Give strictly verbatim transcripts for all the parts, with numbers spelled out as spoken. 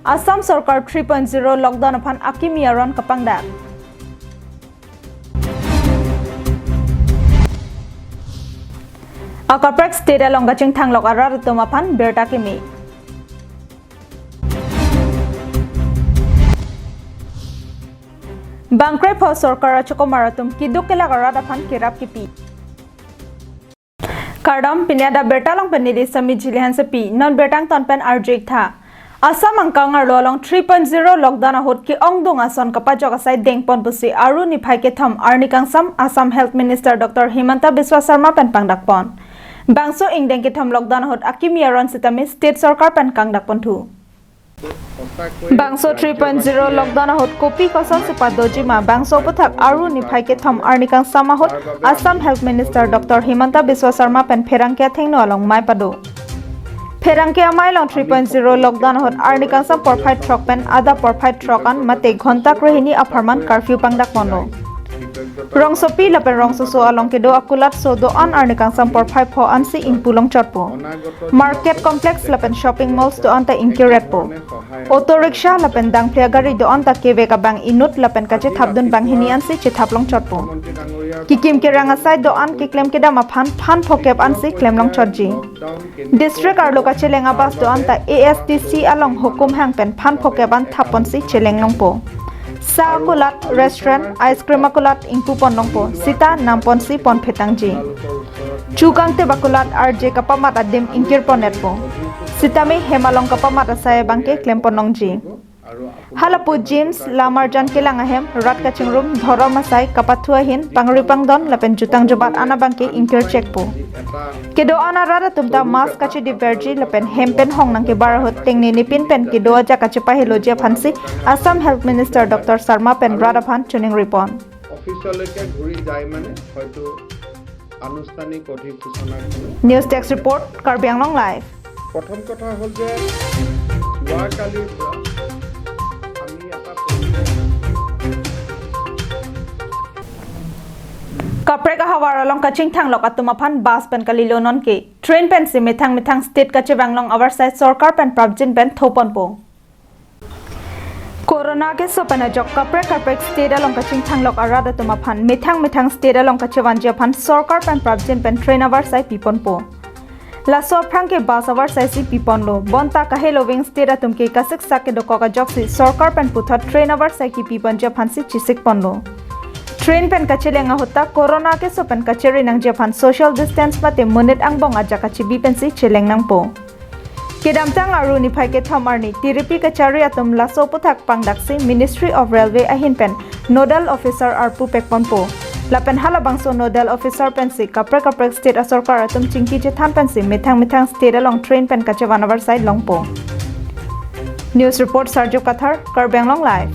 Assam Sorkar three point zero lockdown aphan akimi aron kapangdak. Akaprek state along kachingthanglok arat atum aphan birta kimi. Bangkrepho sorkar achokomar atum keduk kelak arat aphan kerap kipi. Kardom, pini adap birta along pen neli Sami Jili Hansepi, non birta angton pen arju-ik tha. Assam angkang arlo along three point zero lockdown ahut ke-ongdung ason kapajok asai dengpon pusi Aru niphai kethom arni kangsam Assam Health Minister Doctor Himanta Biswa Sarma pen pangdakpon. Bangso ingdeng kethom lockdown ahut akimi aron sitame state sorkar pen kangdakponthu. Bangso three point zero lockdown ahut kopi kosonsi padojima bangso aphuthak Aru niphai kethom arni kangsam ahut Assam Health Minister Doctor Himanta Biswa Sarma pen pherangke athengno along mei pado. Pherangke amei along three point zero lockdown ahut arni kangsam porphai throk pen adap porphai throk an mate ghonta krehini apharman curfew pangdakponlo. Rongsopi lapen rongsoso along kedo akulatso do-an arni kangsam porphai pho ansi ingpu longchotpo. Market complex lapen shopping malls do-an ta ingkiretpo. Auto rickshaw lapen dangphli agari do-an ta kevek abang inut lapen kachethapdun banghini ansi chethap longchotpo. Kikim kerang asai do-an keklem kedam aphan phan phokep ansi klem longchotji. District arlo kacheleng a-bus do-an ta A S D C along hukum hang pen phan phokep an thapponsi cheleng longpo. Sa akulat, restaurant, ice cream akulat ingpupon longpo, sita namponsi pon phetangji. Chu kangtip akulat arje kapamat adim ingkirponnetpo. Sitame hem along kapamat asai abangke klempon longji. Halapu gyms, lamarjan kelang ahem, rat kachingrum, dhorom asai, kapathu ahin, pangri pangdon lapen jutang jubat an abangke ingkirchekpo. Kedo-an arat atum ta mask kachedipverji lapen hem pen hong nangkebar ahut tengnene pin pen kedo ajak kachepaheloji aphansi Assam Health Minister Doctor Sarma pen rat aphan choningripon. অফিচলৈকে ঘূৰি যায় মানে হয়তো আনুষ্ঠানিক অধিসূচনা কোনো News Desk Report, Karbi Anglong Live. প্ৰথম কথা হ'ল যে যোৱাকালিৰ পৰা আমি এটা Kaprek ahavar along kachingthanglok atum aphan bus pen kalilo nonke. Train pensi methang methang state kachevanglong avarsai sorkar pen prapjin pen thoponpo. Corona keso pen ajok kaprek kaprek state along kachingthanglok arat atum aphan methang methang state along kachevanji aphan sorkar pen prapjin pen train avarsai piponpo. Laso aphrang ke bus avarsai si piponlo. Bonta kahelo veng state atum ke kasiksak kedokok ajoksi sorkar pen puthot train avarsai kipiponji aphansi chesikponlo. Train pen kacheleng ahut ta corona keso pen kachere nangji aphan social distance mate monit angbong ajak kachebi pensi cheleng nangpo. Kedamtang Aru niphai kethom arni tiripi kachari atum laso aphuthak pangdaksi Ministry of Railway ahin pen nodal officer arpu pekponpo. Lapen halabangso nodal officer pensi kaprek kaprek state asorkar atum chingki chethan pensi methang methang state along train pen kachevan avarsai longpo. News report, Sarjup Kathar, Karbi Anglong Live.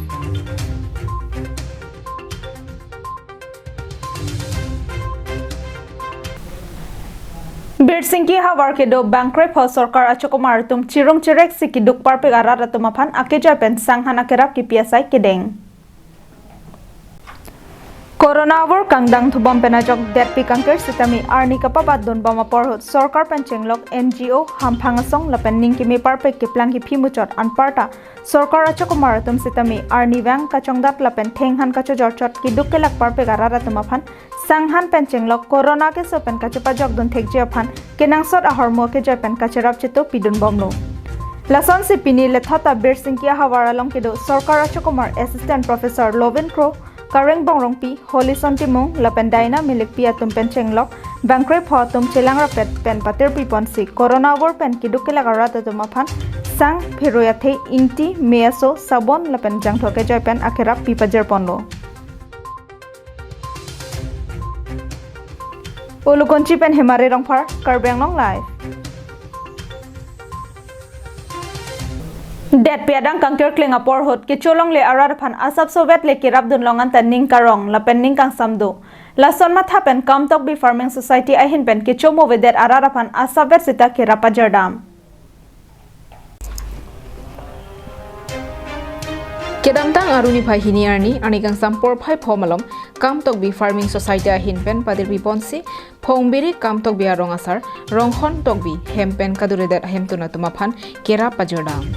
Birsingki ahavar kedo Bangkrepho sorkar achokomar atum chirung chirek si keduk parpik arat atum aphan akejoi pen sanghan akerap kipi asai kedeng. Corona avur kangdang thubom pen ajok detpi kangkir sitame arni kapabat dunbom apor ahut sorkar pen chenglok N G O, hamphang asong lapen ning kimi parpik keplang kephi muchot anparta sorkar achokomar atum sitame arnivang kachongdat lapen thenghan kachojorchot keduk kelak parpik arat atum aphan sanghan pen chenglok corona keso pen kachepajokdun thekji aphan kenangsot ahormu akejoi pen kacherap cheto pidunbomlo. Lasonsi pini lethot ta Birsingki ahavar along kedo sorkar achokomar Assistant Professor Lovin Kro, Kareng Bongrongpi, Holison Timung lapen Daina Milikpi atum pen chenglok Bangkrepho atum chelang rapet pen patirpiponsi corona avur pen keduk kelak arat atum aphan sang, phirui athe, ingti, me aso, sabon lapen jangthu akejoi pen akerap pipajirponlo. Ulukunchi pen Hemari Rongphar, Karbi Anglong Live. Detpi adang kangkirkling apor ahut kecholongle arat aphan asapso vet le kerapdun long anta ning karong lapen ning kangsam do. Lason matha pen Kamtokbi Farming Society ahin pen kechomo avedet arat aphan asap vet sita kerap pajirdam. Kedamtang Aru niphai hini arni, arni kangsam porphai pho malom, Kamtokbi Farming Society ahin pen patirpiponsi Phongbiri Kamtokbi arong asar, Ronghon Tokbi hem pen kaduredet ahemtun atum aphan kerap pajirdam.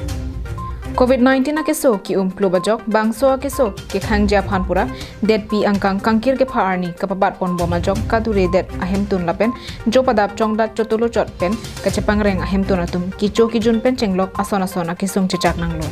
Covid nineteen akeso ki-um klub ajok bangso akeso kekhangji aphan pura detpi angkang kangkir kepha arni kapabat ponbom ajok kadure det ahemtun lapen jopadap chongdat chotolo chot pen kachepangreng ahemtun atum kicho kijun pen chenglok ason ason akesung chechak nanglo.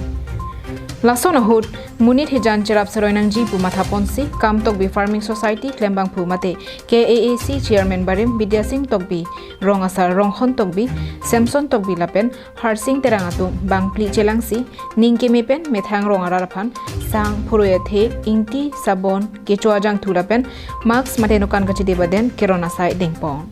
Lason ahut monit hijan cherap seroi nangji pu matha ponsi Kam Tokbi Farming Society klembangphu mate K A A C chairman barim Bidya Sing Tokbi, rong asar Ronghon Tokbi, Samson Tokbi lapen Harsing Terang atum bangphli chelangsi ning keme pen methang rong arat aphan sang, phurui athe, ingti, sabon, kecho ajangthu lapen mask mate nokan kachidip aden keron asai dengpon.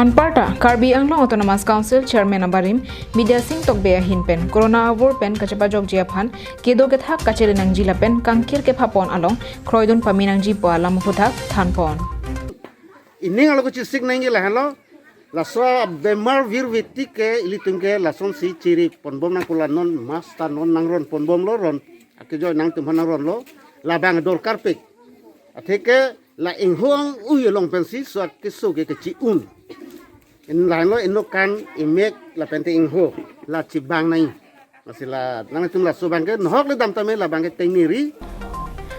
Anparta Karbi Anglong Autonomous Council Chairman abarim Bidya Sing Tokbi ahin pen Corona avur pen kachepajokji aphan kedo kethak kachele nangji lapen kangkir kephapon along kroidun pame nangji pu alam aphuthak thanpon. Ining alo kachisik nangji lahenlo, laso bemar virviti ke ilitum ke lasonsi chiri ponbom nangkok, la non mask ta non nangron ponbomlo, ron akejoi nangtum aphan nangronlo, labang dorkarpik. Atheke la inghong ui along pensi so akeso ke kechi-un. In lahenlo inokan, imek lapente ingho la chibang nai. Lasi la nangtum laso abangke nohok le dam tame, labangke tengneri.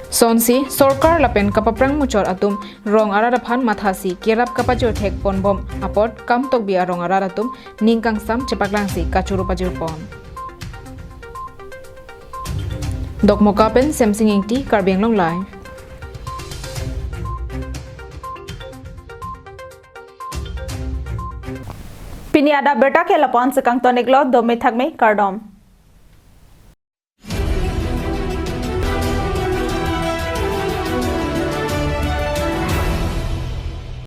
Sonsi sorkar lapen kapaprang muchot atum rong arat aphan mathasi kerap kapajirthek ponbom apot Kam Tokbi arong arat atum ning kangsam chepaklangsi kachoro pajirpon. Dokmoka pen Semsing Ingti, Karbi Anglong Live. Pini adap abirta ke lapu-an si kangton-iklo, dome thakme, kardom.